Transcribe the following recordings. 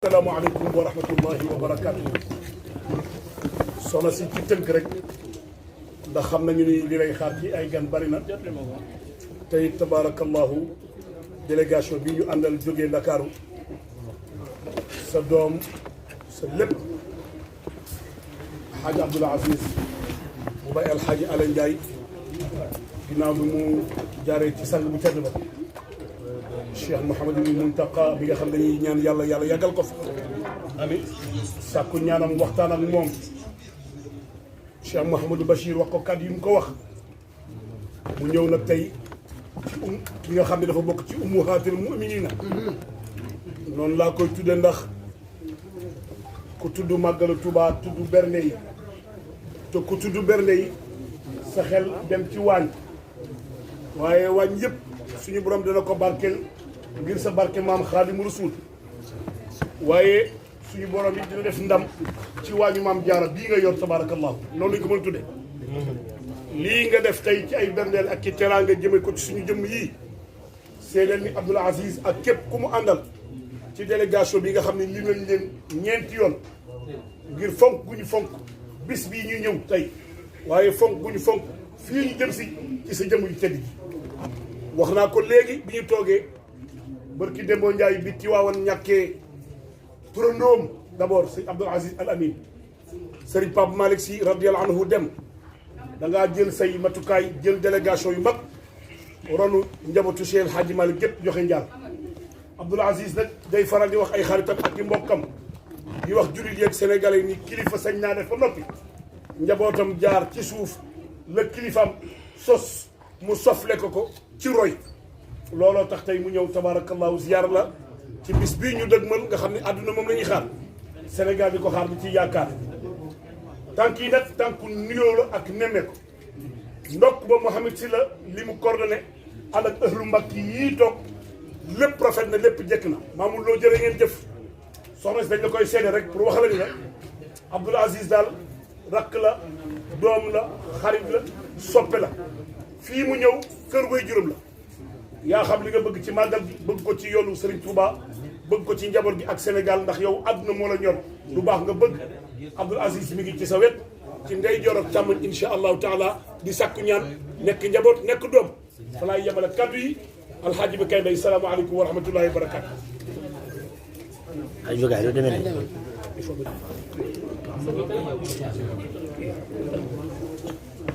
asalaamaaleykum wa rahmatullahi wa barakaatu. soxna si ci tënk rek ndax xam nañu ni li lay xaar ci ay gan bari na tey tabaarakallahu délégation bi ñu àndal jógee Ndakaaru sa doom sa lépp Hadj Abdoul Aziz mu bay Alxaaji Ala Ndiaye ginnaaw bi mu jaaree ci sang bu tedd ba Cheikh Mouhamadou Mountakha bi nga xam dañuy ñaan yàlla yàggal ko fi amiin sàkku ñaanam waxtaan ak moom Cheikh Mouhamadou Bachir wax ko kàddu yi mu ko wax mu ñëw nag tey ci ki nga xam ne dafa bokk ci ummuhaatil mu'miniina noonu laa koy tudde ndax ku tudd màggalu Tuubaa tudd bernde yi te ku tudd bernde yi sa xel dem ci waañ waaye waañ yëpp suñu borom dana ko barkeel ngir sa barke maam Xaadimu Rasuul waaye suñu borom yi dina def ndam ci waañu maam Jaara bii nga yor tabarakallahu noonu lañ ko mën a tudde lii nga def tey ci ay berndeel ak ci teraanga jëme ko ci suñu jëmm yii seedeel ni Abdoul Aziz ak képp ku mu àndal ci délégation bi nga xam ne li nañ leen ñeenti yoon ngir fonk gu ñu fonk bis bii ñuy ñëw tey waaye fonk gu ñu fonk fii ñu jëm si ci sa jëmm yu tedd ji wax naa ko léegi bi ñu toogee barki Dembo Ndiaye bi Tiwaawan ñàkkee turandoom d'abord sëñ Abdoul Aziz Al Amin sëriñ Pape Malick Sy radiyallahu anhu dem da ngaa jël say matukaay jël délégation yu mag ronu njabootu Cheikh El Hadji Malick gépp joxe njaal Abdoul Aziz nag day faral di wax ay xaritam ak i mbokkam di wax jullit yeeg sénégalais ni kilifa sañ naa def ba noppi njabootam jaar ci suuf la kilifaam sos mu sofle ko ci roy looloo tax tey mu ñëw tabarakallahu ziyaar la ci bis bii ñu dëgmal nga xam ne àdduna moom la ñuy xaar Sénégal di ko xaar di ci yaakaar tànk yi nag tànku nuyoo la ak nemme ko ndokk ba Mouhamed Sy la li mu coordonné ànd ak ëhlu mbakk yii toog lépp rafet na lépp jekk na maamul loo jërë ngeen jëf soxna si dañ la koy seede rek pour wax la ni la Abdoul Aziz daal rakk la doom la xarit la soppe la fii mu ñëw kër way juróom la yaa xam li nga bëgg ci màggal gi bëgg ko ci yoonu Serigne Touba bëgg ko ci njaboot gi ak Sénégal ndax yow àdduna moo la ñor lu baax nga bëgg Abdoul Aziz mi ngi ci sa wet ci ndey joor ak càmmoñ insha allahu taala di sàkku ñaan nekk njaboot nekk doom fa laay yemale kaddu yi alxaaji bi kay day salaamaaleykum wa rahmatullahi wa barakaatu.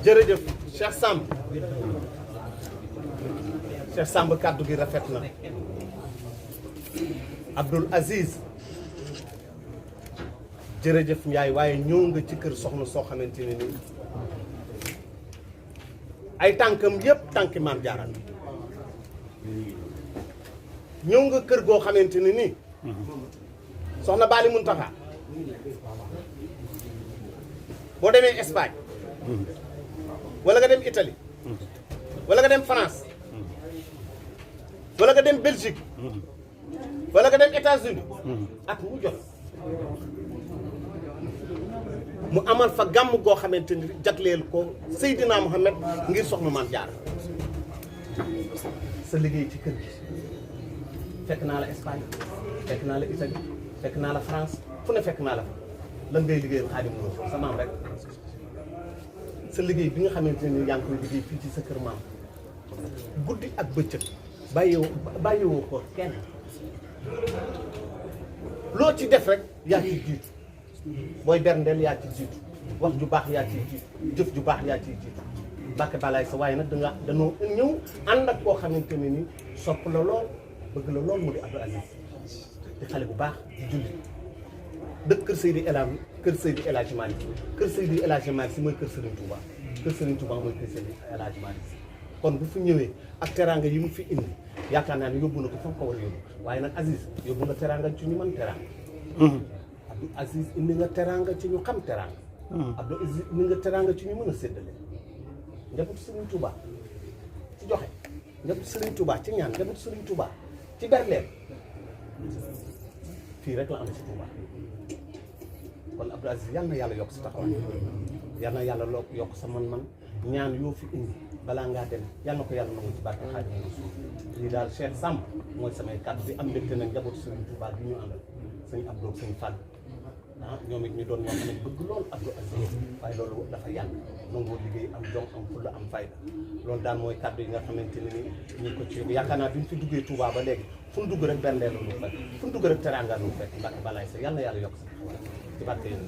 jërëjëf Cheikh Samb Cheikh Samb kàddu gi rafet na Abdoul Aziz jërëjëf Ndiaye waaye ñëw nga ci kër soxna soo xamante ne ni ay tànkam yépp tànki maam Jaara ñëw nga kër goo xamante ne ni soxna Baali Muntaxa boo demee Espagne wala nga dem Italie wala nga dem France wala nga dem Belgique wala nga dem États-Unis ak mu jot mu amal fa gàmm goo xamante ni jagleel ko Seydina Mohamed ngir soxna Maam Jaara sa liggéey ci kër gi fekk naa la Espagne fekk naa la Italie fekk naa la France fu ne fekk naa la fa lan ngay liggéeyal Xaadimu Rasuul sa maam rek sa liggéey bi nga xamante ne yaa ngi koy liggéey fii ci sa kër maam guddi ak bëccëg bàyyiwoo ko kenn loo ci def rek yaa ci jiitu booy berndeel yaa ci jiitu wax ju baax yaa ci jiitu jëf ju baax yaa ci jiitu bàkke balaay sa waaye nag danoo ñëw ànd ak koo xamante ne ni sopp la lool bëgg la lool mu di Abdoul Aziz di xale bu baax di julli dëkk kër Seydi El Hadji Malick kër Seydi El Hadji Malick si mooy kër Serigne Touba kër Serigne Touba mooy kër Seydi El Hadji Malick kon bu fi ñëwee ak teraanga yi mu fi indi yaakaar naa ne yóbbu na ko fa mu ko war a yóbbu waaye nag Aziz yóbbu nga teraanga ci ñu mën teraanga Abdoul Aziz indi nga teraanga ci ñu xam teraanga Abdoul Aziz indi nga teraanga ci ñu mën a séddale njabootu Serigne Touba ci joxe njabootu Serigne Touba ci ñaan njabootu Serigne Touba ci berleel fii rek la am ci Touba kon Abdoul Aziz yal na yàlla yokk sa taxawaay yal na yàlla yokk sa man-man ñaan yoo fi indi balaa ngaa dem yal na ko yàlla nangu ci barke Xaadimu Rasuul lii daal Cheikh Samb mooy samay kàddu bi am mbégte nag njabootu Serigne Touba bi ñu àndal sëñ Abdou sëñ Fall ñoom it ñu doon ñoo xam ne bëgg loolu Abdou Aziz waaye loolu dafa yàgg nangoo liggéey am jom am fulla am fayda loolu daal mooy kàddu yi nga xamante ne ni ñu ngi ko ci yaakaar naa bi ñu fi duggee Touba ba léegi fu ñu dugg rek bernde lu ñu fekk fu ñu dugg rek teranga lu ñu fekk Mbacke balaay sa yàlla na yàlla yokk sa taxawaay ci barke yéen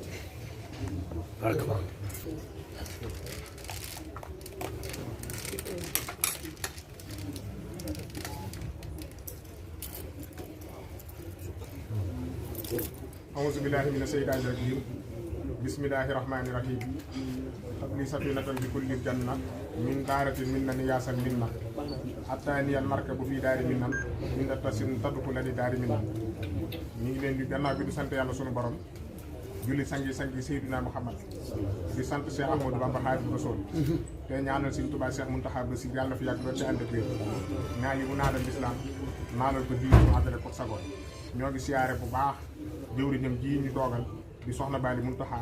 أعوذ بالله من الشيطان الرجيم بسم الله الرحمن الرحيم قبل سفينة بكل الجنة من دارة من نياسا منا حتى أن المركب في دار منا من التسن تدخل لدار منا ñu ngi leen di gannaaw bi di sant yàlla sunu borom julli sangi Seydina Muhammad di sant Cheikh Ahmadou Bamba Khadimu Rasuul te ñaanal Sëriñ Tuubaa Cheikh Mountakha Bassirou yàlla na fi yàgg loolu ci ànd ak wér naa li mu naanal lislaam naanal ko diine mu àggale ko sagoon ñoo ngi siyaare bu baax jëwriñam ji ñu toogal di soxna Bali Mountakha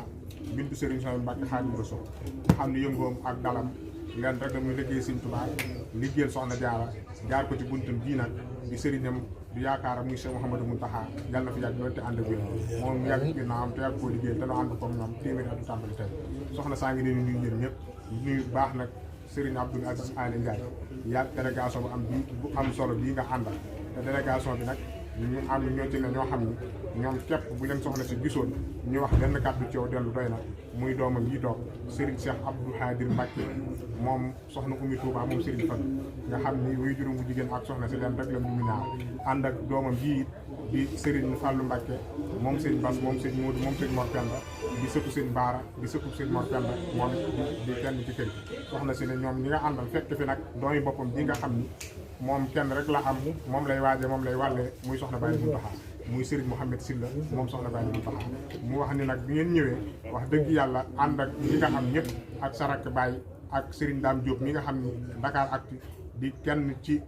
bintu Serigne Souhaïbou Mbacké Khadimu Rasuul nga xam ne yëngoom ak dalam leen rek la muy liggéey Sëriñ Tuubaa liggéeyal soxna Jaara jaar ko ci buntam bii nag di sëriñam di yaakaar muy Cheikh Mouhamadou Mountakha yàlla na fi yàgg loolu te ànd ak wér moom mu yàgg ginnaawam te yàgg koo liggéeyal te nu ànd ko ñoom téeméeri at du tàmbali tey soxna saa ngi leen nuyu ñëpp ñëpp nuyu baax nag Serigne Abdoul Aziz Aly Ndiaye yàgg délégation bu am solo bii nga àndal te délégation bi nag ñu am ñoo ci ne ñoo xam ni ñoom képp bu leen soxna si gisoon ñu wax benn kàddu ci yow dellu doy na muy doomam yi toog Serigne Cheikh Abdou Khadir Mbacké moom soxna Oumy Touba moom Serigne Fallou nga xam ni wuy juróom bu jigéen ak soxna si leen rek la mu ñaar ànd ak doomam bii di Serigne Fallou Mbacké moom Serigne Bass moom Serigne Modou moom Serigne Mor Penda di sëtu Serigne Baara di sëtu Serigne Mor Penda moom di kenn ci kër soxna si ne ñoom ñi nga àndal fekk fi nag doomi boppam ji nga xam ni moom kenn rek la am moom lay waaje moom lay wàllee muy soxna Bali Mountakha muy Serigne Mouhamed Sylla moom soxna Bali Mountakha mu wax ni nag bi ngeen ñëwee wax dëgg yàlla ànd ak ñi nga xam ñëpp ak Sarak Baye ak Serigne Dame Diop mi nga xam ni Dakaractu di kenn ci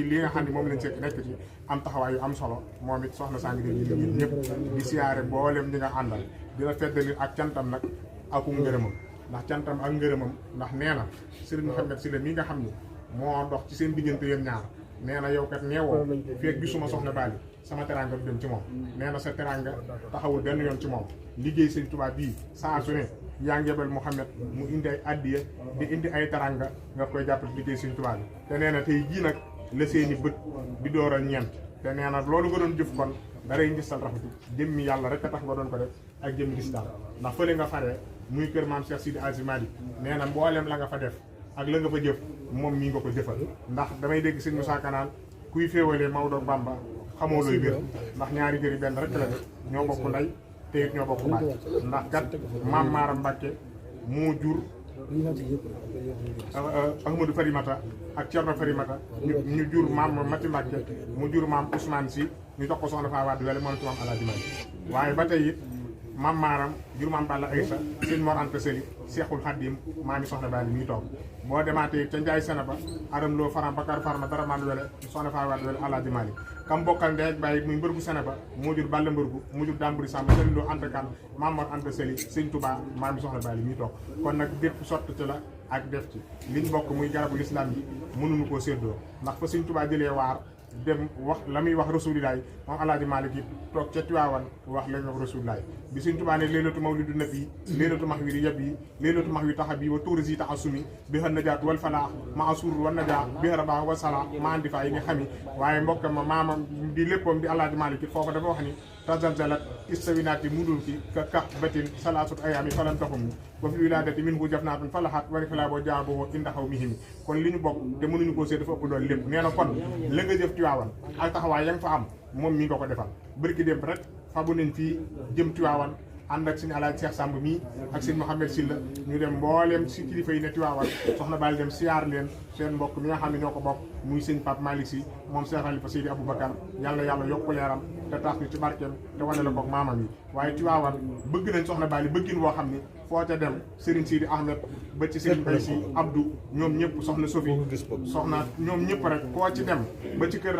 li nga xam ne moom lañ seet nekk ci am taxawaay yu am solo moom it soxna saa ngi leen di ñëpp di siyaare mboolem ñi nga àndal dina feddali ak cantam nag ak ngërëmam ndax cantam ak ngërëmam ndax nee na Serigne Mouhamed Sylla mi nga xam ni moo dox ci seen diggante yéen ñaar nee na yow kat neewoo feeg gisuma soxna Bali sama teranga du dem ci moom nee na sa teranga taxawul benn yoon ci moom liggéey Sëriñ Tuubaa bii saa su ne yaa ngi yebal Mouhamed mu indi ay addiya di indi ay teranga nga koy jàppale liggéey Sëriñ Tuubaa bi te nee na tey jii nag la seeni bët di door a ñeent te nee na loolu nga doon jëf kon daray ngistal rafetu jëmmi yàlla rek a tax nga doon ko def ak jëmmi ngistal ndax fële nga faree muy kër maam Cheikh Sidi Aziz Malick nee na mboolem la nga fa def ak la nga fa jëf moom mii nga ko jëfal ndax damay dégg sëñ Moussa Kanaan kuy féewalee Maodo Bamba xamoo looy wér ndax ñaari gëri benn rek la def ñoo bokk ndey te it ñoo bokk baay ndax kat maam Maaram Mbàkke moo jur Ahmadou Farimata ak Thierno Farimata ñu jur maam Mati Mbàkke mu jur maam Ousmane Si ñu jox ko soxna Faa Wade wele moom ci maam Alaaji Malik waaye ba tey it maam Maaram jur maam Balla Aysa sëñ Mor Anta Sali Seexul Xaddim maa ngi soxna Bali mi toog boo demaatee ca Njaay Sena ba Aram Lo Faram Bakar Farma dara maan wele soxna Faa Wade wele Alaaji Malik kam bokkal ndey ak bàyyi muy mbërgu Sena ba moo jur Balla mbërgu mu jur Damburi Samb sëñ Lo Anta Kan maam Mor Anta Sali sëñ Touba maa ngi soxna Bali mi toog kon nag bépp sotti ci la ak def ci liñ bokk muy garabu lislaam yi mënuñu koo séddoo ndax fa sëñ Touba jëlee waar dem wax la muy wax rasulilaay moom Alaaji Malik yi toog ca Tiwaawan wax la muy wax rasulilaay bi Sëñ Tuubaa ne leelatu mawlidu nabi leelatu max wi di yab yi leelatu max wi taxa bi wa tuurisi taxa sumi bi xën najaat wal falaax ma asur wa najaa bi rabaax wa salaa ma andi faa yi nga xami waaye mbokkam ma maamam di léppam di Alaaji Malik it foofu dafa wax ni tazalzalat istawinaati mudul ki ka kax batin salaasut ayaami falan taxum ni wa fi wilaadati min hu jafnaatun falaxaat wari falaa boo jaaboo indaxaw mihimi kon li ñu bokk te mënuñu koo seet dafa ëpp doon lépp nee na kon la nga jëf Tiwaawan ak taxawaay ya nga fa am moom mi nga ko defal bërki dem rek fabu nañ fii jëm Tiwaawan ànd ak suñu Alaaji Cheikh Samb mii ak sëñ Mouhamed Sylla ñu dem mbooleem si kilifa yi ne Tiwaawan soxna Bali dem siyaar leen seen mbokk mi nga xam ne ñoo ko bokk muy sëñ Pape Malick Sy moom Cheikh Khalifa Seydi Aboubacar yàlla yàlla yokku leeram te tax ñu ci barkeem te wane la koog maamam yi waaye Tiwaawan bëgg nañ soxna Bali bëggin woo xam ni foo ca dem Serigne Sidi Ahmed ba ci Serigne Mbaye Sy Abdou ñoom ñëpp soxna Sophie soxna ñoom ñëpp rek koo ci dem ba ci kër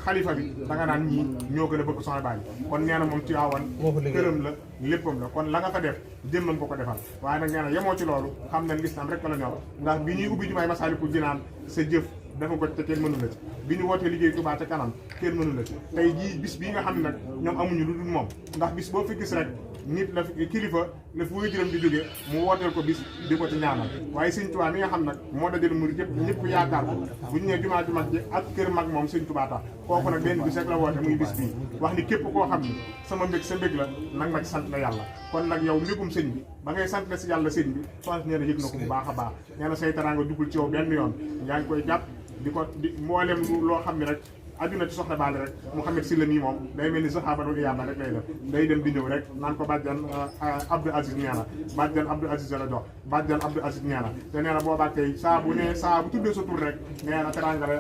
xalifa bi da nga naan ñii ñoo gën a bëgg soxna Bali kon nee na moom Tiwaawan këram la léppam la kon la nga fa def jëmmam ko defal waaye nag nee na yemoo ci loolu xam ne lislaam rek la ñor ndax bi ñuy ubbi jumaay Masaalikul Jinaan sa jëf dafa ko te kenn mënu la ci bi ñu wootee liggéey Touba ca kanam kenn mënu la ci tey jii bis bii nga xam ne nag ñoom amuñu lu dul moom ndax bis boo fi gis rek nit la fi kilifa la fi wuy jërëm di jóge mu wooteel ko bis di ko ci ñaanal waaye sëñ Touba mi nga xam nag moo dajale murid yëpp ñëpp yaakaar ko bu ñu nee jumaa ju mag ji ak kër mag moom sëñ Touba tax kooku nag benn bis rek la woote muy bis bii wax ni képp koo xam ni sama mbég sa mbég la nag ma ci sant la yàlla kon nag yow mbégum sëñ bi ba ngay sant la si yàlla sëñ bi soxna si nee na yëg na ko bu baax a baax nee na say teraanga dugul ci yow benn yoon yaa ngi koy jàpp di ko di mboolem loo xam ne rek adduna ci soxna Bally rek Mouhamed Sylla mii moom day mel ni saxaabatul iyaama rek lay def day dem di ñëw rek naan ko bàjjan Abdou Aziz ñaana bàjjan Abdou Aziz la jox bàjjan Abdou Aziz ñaana te nee na boobaa tey saa bu tuddee sa tur rek nee na teraanga lay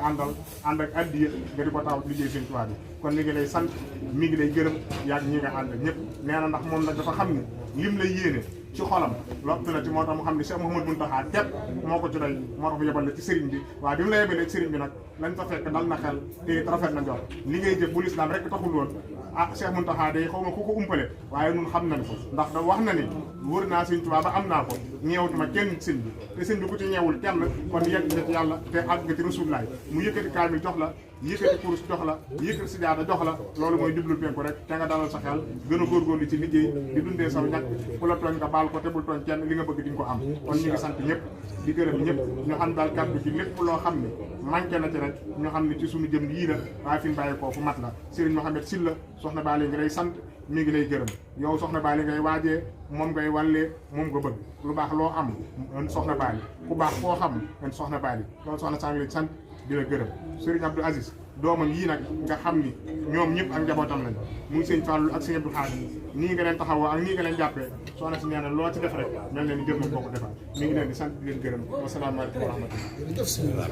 ànd ak addiya nga di ko taw liggéey seen tubaab bi kon mi ngi lay sant mi ngi lay gërëm yaag ñi nga ànd ñëpp nee na ndax moom nag dafa xam ne lim lay yéene ci xolam lottu na ci moo tax mu xam ne Cheikh Mouhamadou Mountakha képp moo ko ci doy moo tax mu yebal la ci sëriñ bi waaye bi mu la yebalee ci sëriñ bi nag lañ fa fekk dal na xel te rafet na njort li ngay jëf bu lislaam rek taxul woon ah Cheikh Mountakha day xaw ma ku ko umpale waaye nun xam nañ ko ndax da wax na ni wër naa sëñ Tuubaa ba am naa ko ñeewtuma kenn sëñ bi te sëñ bi ku ci ñeewul kenn kon yegg nga ci yàlla te àgg nga ci Rasulullaay mu yëkkati kaamil jox la yëkkati kurus jox la yëkkati sijaada jox la loolu mooy jublul penku rek te nga dalal sa xel gën a góorgóorlu ci liggéey di dundee saw ñàkk ku la tooñ nga baal ko te bul tooñ kenn li nga bëgg di nga ko am kon ñu ngi sant ñëpp di gërëm ñëpp ñu xam daal kàddu ci lépp loo xam ne manqué na ci rek ñu xam ne ci suñu jëm yii la waaye fi ñu bàyyi koo fu mat la Serigne Mouhamed Sylla soxna Bally ngi lay sant mi ngi lay gërëm yow soxna Bally ngay waajee moom ngay wàllee moom nga bëgg lu baax loo am soxna Bally ku baax koo xam en soxna Bally loolu soxna saa ngi lay sant di la gërëm Serigne Abdou Aziz doomam yii nag nga xam ni ñoom ñëpp ak njabootam lañ muy sëñ Fallou ak sëñ Abdou Khadim nii nga leen taxawoo ak nii nga leen jàppee soxna si nee na loo ci def rek mel leen ni jëm na boo ko defal mi ngi leen di sant di leen gërëm wasalaamaaleykum wa rahmatulah